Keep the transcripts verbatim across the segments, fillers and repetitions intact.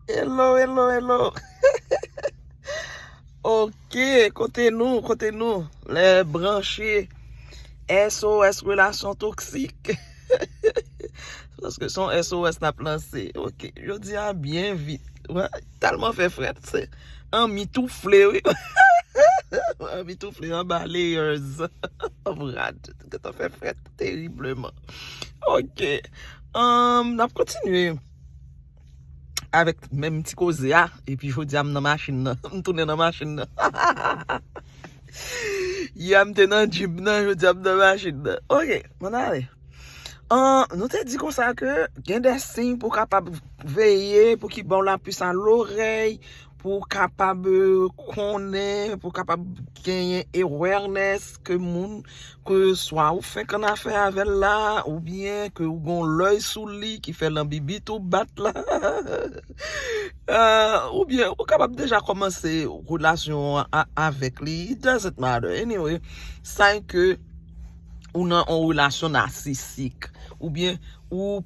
Hello, hello, hello. Ok, kote nou, kote nou? Lè branche S O S relasyon toksik. Paske se yon S O S n ap lanse. Ok, jodi a byen vit. Wè, tèlman fè frèt, se anmi toufle, wi. Anmi toufle anba layers. Rad, gentan fè frèt teribleman. Ok. Um, n ap kontinye avèk menm ti koze a. Epi jodi a m nan machin nan. M tounen nan machin nan. Yè m te nan Jeep nan, jodi a m nan machin nan. Ok, mwen ale. An, nou te di konsa ke gen de siy pou kapab veye, pou ki ba w lapis a lorèy, pou kapab eh, konnen, pou kapab genyen awareness ke moun ke swa ou fenk annafè avè l la, oubyen ke ou gon lèy sou li ki fè lanbibit ou bat la, eh, oubyen ou kapab deja kòmanse relasyon an a- avèk li. It doesn't matter. Anyway, sa ke ou nan yon relasyon nasisik, oubyen ou,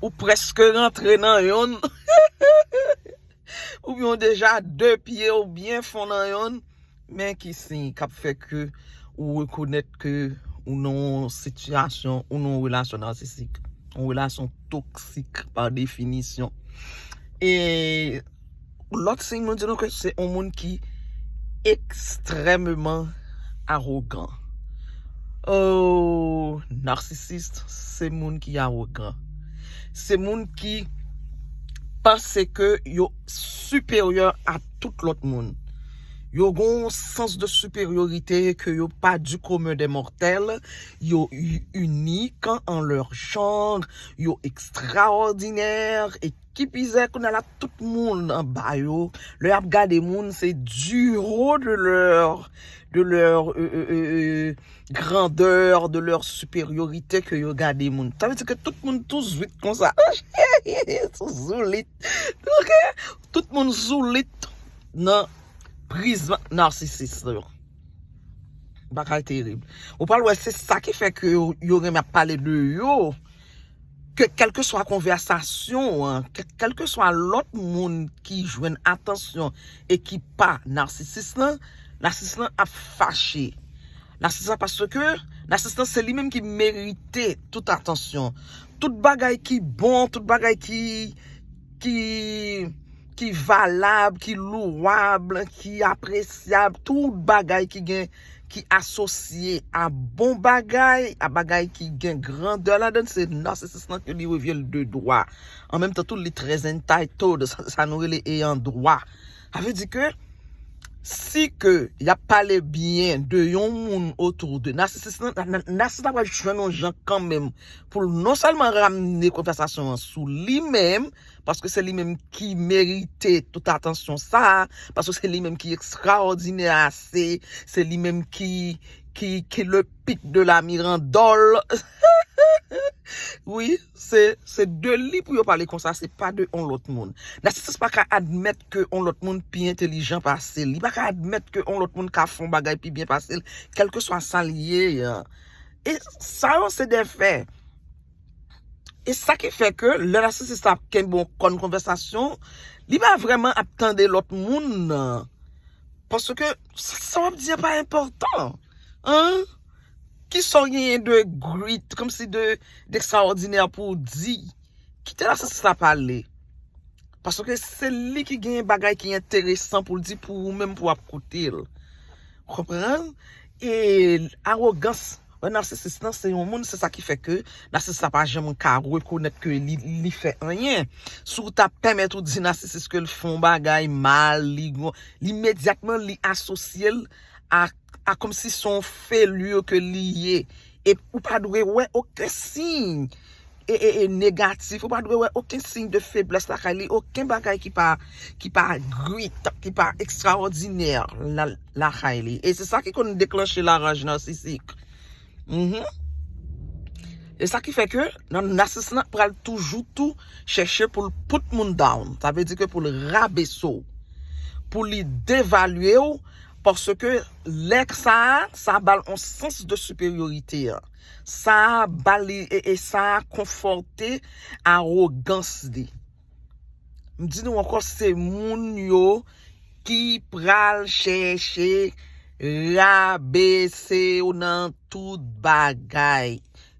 ou prèske rantre nan yonn, oubyen ou deja de pye ou byen fon nan yonn, men ki siy k ap fè ke ou rekonèt ke ou nan yon sitiyasyon, ou nan yon relasyon nasisik, yon relasyon toksik pa definisyon. E lòt siy nou di nou ke se yon moun ki ekstrèmeman awogan. Oh, narsisist, se moun ki awogan. Se moun ki panse ke yo siperyè a tout lòt moun. Yo gen yon sans de supériorité ke yo pa du commun des mortels. Yo u- unique en leur genre. Yo extraordinaire. E ki pizè kounye a la, tout moun anba yo. Lè y ap gade moun, se du haut de leur, de leur euh, euh, euh, euh, grandeur, de leur supériorité ke yo gade moun. Sa vle di ke tout moun tou zwit konsa. Tou zoulit. Ok? Tout moun zoulit nan prizm narsisis yo. Bagay terib. Ou pral wè se sa ki fè ke yo, yo renmen ap pale de yo. Ke kèlkeswa konvèsasyon an, ke- kèlkeswa lòt moun ki jwenn atansyon e ki pa narsisis lan, narsisis lan ap fache. Narsisis lan, paske narsisis lan se li menm ki merite tout atansyon. Tout bagay ki bon, tout bagay ki ki ki valab, ki louwab, ki apresyab, tout bagay ki gen ki asosye a bon bagay, a bagay ki gen grandè ladan l, se narsisis lan ke li revyen l de dwa. An menm tan tou, li trè entitled, sa, sa nou rele eyan dwa. Sa vle di ke si ke y ap pale byen de yon moun otou de narsisis lan, na- na- narsisis la pral jwenn yon jan kanmenm pou l non sèlman ramne konvèsasyon an sou li menm, paske se li menm ki merite tout atansyon sa a, paske se li menm ki ekstraòdinè ase, se li menm ki ki ki le pic de la mirandole. Wi, se se de li pou yo pale konsa, se pa de yon lòt moun. Narsisis pa ka admèt ke yon lòt moun pi entelijan pase l. Li pa ka admèt ke yon lòt moun ka fè yon bagay pi byen pase l, kèlkeswa sa l ye an. E sa yo se de fè. E sa ki fè ke lè narsisis la ap kenbe yon kòn konvèsasyon, li pa vrèman ap tande lòt moun nan. Paske sa w ap di a pa enpòtan. An? Kisa w genyen de great, kòmsi de, de ekstraòdinè pou w di? Kite narsisis la pale. Paske se li ki gen bagay ki enteresan pou l di pou ou menm pou w ap koute l. Konprann? E awogans, wè, narsisis lan se yon moun, se sa ki fè ke narsisis la pa janm ka rekonèt ke li, li fè anyen. Si w ta pèmèt ou di narsisis ke l fè yon bagay mal, li gon, imedyatman li asosye l a, a kòmsi se yon failure ke li ye. E ou pa dwe wè okenn siy e, e, e negatif, ou pa dwe wè okenn siy de feblès lakay li, okenn bagay ki pa, ki pa great, ki pa ekstraòdinè la, lakay li. E se sa ki konn deklanche laraj narsisik. Mhm. E sa ki fè ke nan narsis lan pral toujou tou chèche pou l put moun down. Sa vle di ke pou l rabese w, pou li devalye w, paske lè sa a, sa ba l yon sans de siperyorite. Sa a ba li e, e sa a konfòte awogans li. M di nou ankò, se moun yo ki pral chèche rabese w nan tout bagay.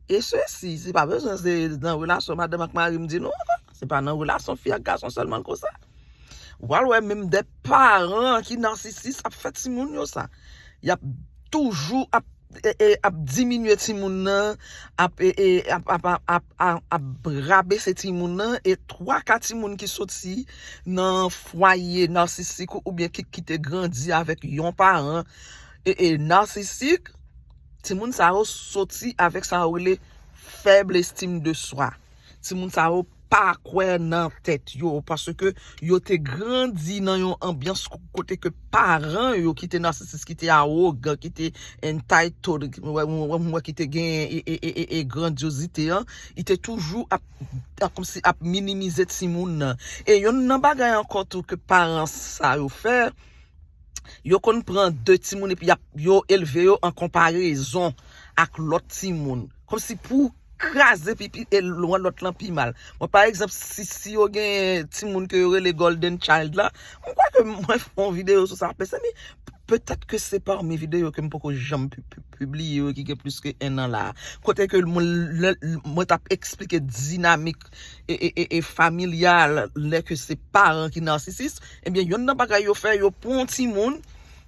E sesi, se pa bezwen se nan relasyon madanm ak mari m di nou ankò. Se pa nan relasyon fi ak gason sèlman l konsa. W al wè menm de paran ki nasisis ap fè timoun yo sa. Y ap toujou ap e, e, ap diminye timoun nan, ap, e, e, ap, ap, ap, ap, ap, ap rabese timoun nan, e twa ka timoun ki soti nan fwaye nasisik oubyen ki, ki te grandi avèk yon paran e, e, nasisik, timoun sa yo soti avèk sa yo rele fèb lestim de swa. Timoun sa yo pa kwè nan tèt yo, paske yo te grandi nan yon anbyans kote ke paran yo ki te nasisis, ki te awogan, ki te entitled, ki, wè, wè, wè, ki te gen e, e, e, e, e grandyozite an, li te toujou ap, ap, kòmsi ap minimize timoun nan. E yonn nan bagay ankò tou ke paran sa yo fè, yo konn pran de timoun epi y ap, yo elve yo an konparezon ak lòt timoun. Kòmsi pou kraze pipi e lwen lòt lan pi mal. Mwen, pa egzanp, si, si yo gen timoun ke yo rele Golden Child la, mwen kwè ke mwen fè yon videyo sou sa, mezanmi, petèt ke se pami videyo ke m poko janm pi-, pi-, pibliye yo ki gen plis ke en an la. Kote ke mwen, lè, mwen t ap eksplike dinamik e, e, e, e familyal lè ke se paran ki nasisis, ebyen, yonn nan bagay yo fè, yo pran yon timoun,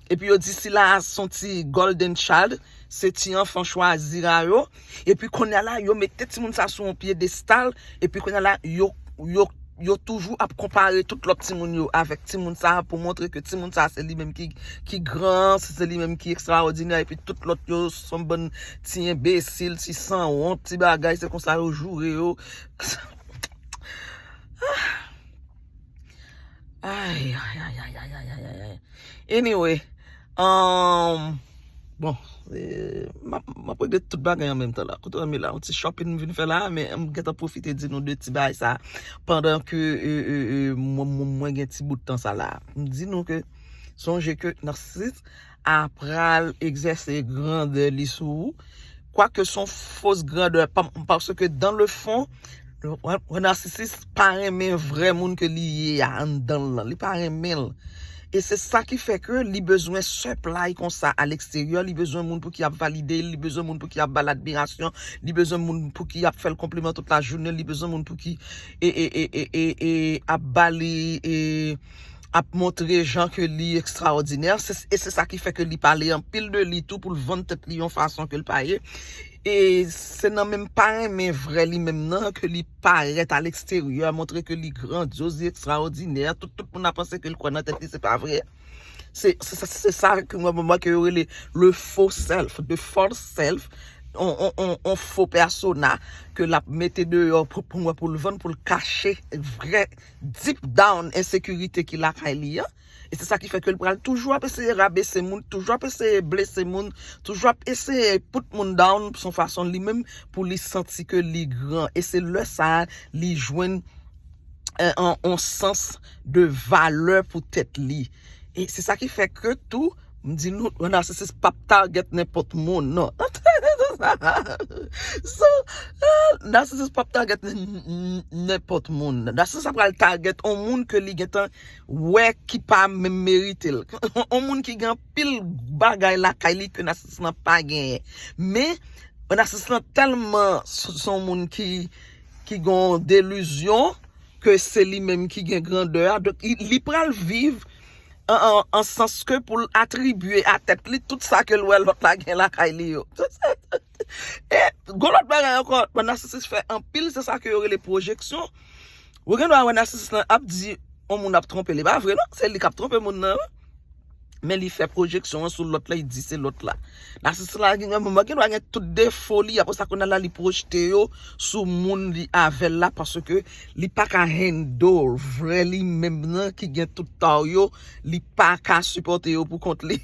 epi yo di sila a se yon ti golden child, se ti anfan chwazi a yo, epi kounye a la, yo mete timoun sa sou yon pyedestal, epi kounye a la, yo, yo, yo toujou ap konpare tout lòt timoun yo avèk timoun sa pou montre ke timoun sa se li menm ki, ki gran, se li menm ki ekstraòdinè, epi tout lòt yo se yon bann ti enbesil, ti sanwont, ti bagay, se konsa yo joure yo. Ay, ay, ay, ay, ay, ay, ay, ay, ay. Anyway, um, bon, eh, m ap, m ap regle tout bagay an menm tan la. Kote w ye la, yon ti shopping m vin fè la, men m gentan pwofite di nou de ti bagay sa, pandan ke, eh, eh, eh, mwen, mwen, mwen gen ti bout tan sa la. M di nou ke, sonje ke nasisis a pral egzèse grandè li sou ou, kwake se yon fos grandè, pa-, paske dans le fond, yon, yon nasisis pa renmen vrè moun ke li ye a anndan l lan. Li pa renmen l. E se sa ki fè ke li bezwen supply konsa a leksteryè, li bezwen moun pou ki ap valide l, li bezwen moun pou ki ap ba l admirasyon, li bezwen moun pou ki ap fè l konpliman tout lajounen, li bezwen moun pou ki e, e, e, e, e, e ap ba li, e, ap montre jan ke li ekstraòdinè. Se, e se sa ki fè ke li pale anpil de li tou pou l vann tèt li yon fason ke l pa ye. E se nan menm pa renmen vrè li menm nan ke li parèt a leksteryè, montre ke li grandyoz, li ekstraòdinè. Tout, tout moun ap panse ke l kwè nan tèt li, se pa vre. Se, se, se, se sa ke mwen, mwen, ke yo rele le faux self, the false self, on, on, on, on fo pèsona ke l ap mete deyò pou, pou mwen, pou l vann, pou l kache vrè deep down ensekirite ki lakay li an. E se sa ki fè ke l pral toujou ap eseye rabese moun, toujou ap eseye blese moun, toujou ap eseye put moun down sou fason li menm pou li santi ke li gran. E se lè sa a li jwenn, eh, on, on sans de valè pou tèt li. E se sa ki fè ke tou, m di nou, yon nasisis p ap target nenpòt moun, non. So, eh, nasisis p ap target n-, n-, nenpòt moun. Nasisis ap pral target on moun ke li gentan wè ki pa menm merite l. On moun ki gen anpil bagay lakay li ke nasisis lan pa genyen. Men, nasisis lan tèlman s-, se yon moun ki, ki gen yon delizyon ke se li menm ki gen grandè a. Donk, li, li pral viv an, an, an sans ke pou l atribye a tèt li tout sa ke l wè lòt la gen lakay li yo. E, gon lòt bagay ankò, nasisis fè anpil, se sa ke yo rele pwojeksyon. Ou gen dwa wè nasisis lan ap di, on moun ap twonpe l, e pa vre non, se li k ap twonpe moun nan, wi. Men li fè pwojeksyon an sou lòt la, li di se lòt la. Nasisis la gen yon moman, gen dwa gen tout defo li, apre sa kounye a la li pwojte yo sou moun li avè l la, paske li pa ka handle vrè li menm nan ki gen tout taw yo, li pa ka sipòte yo pou kont li.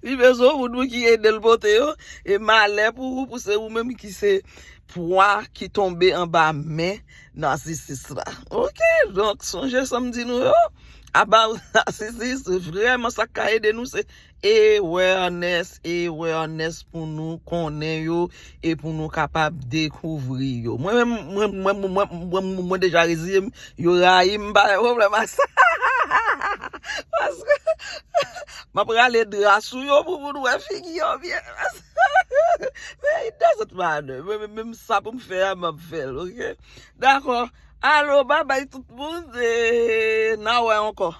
Li bezwen yon moun pou ki ede l pote yo, e malè pou ou, pou se ou menm ki se pwa ki tonbe anba men nasisis la. Ok, donk sonje sa m di nou yo. Aba nasisis, vrèman sa k ka ede nou se awareness, awareness pou nou konnen yo e pou nou kapab dekouvri yo. Mwen menm, mwen, mwen, mwen, mwen, mwen, mwen deja reziye m, yo rayi m, m pa gen pwoblèm ak sa. Paske m ap rale dra sou yo pou moun wè figi yo byen. Men it doesn't matter. Mwen menm sa pou m fè a, m ap fè l, ok? Dakò. Alo, babay tout moun. E n a wè ankò.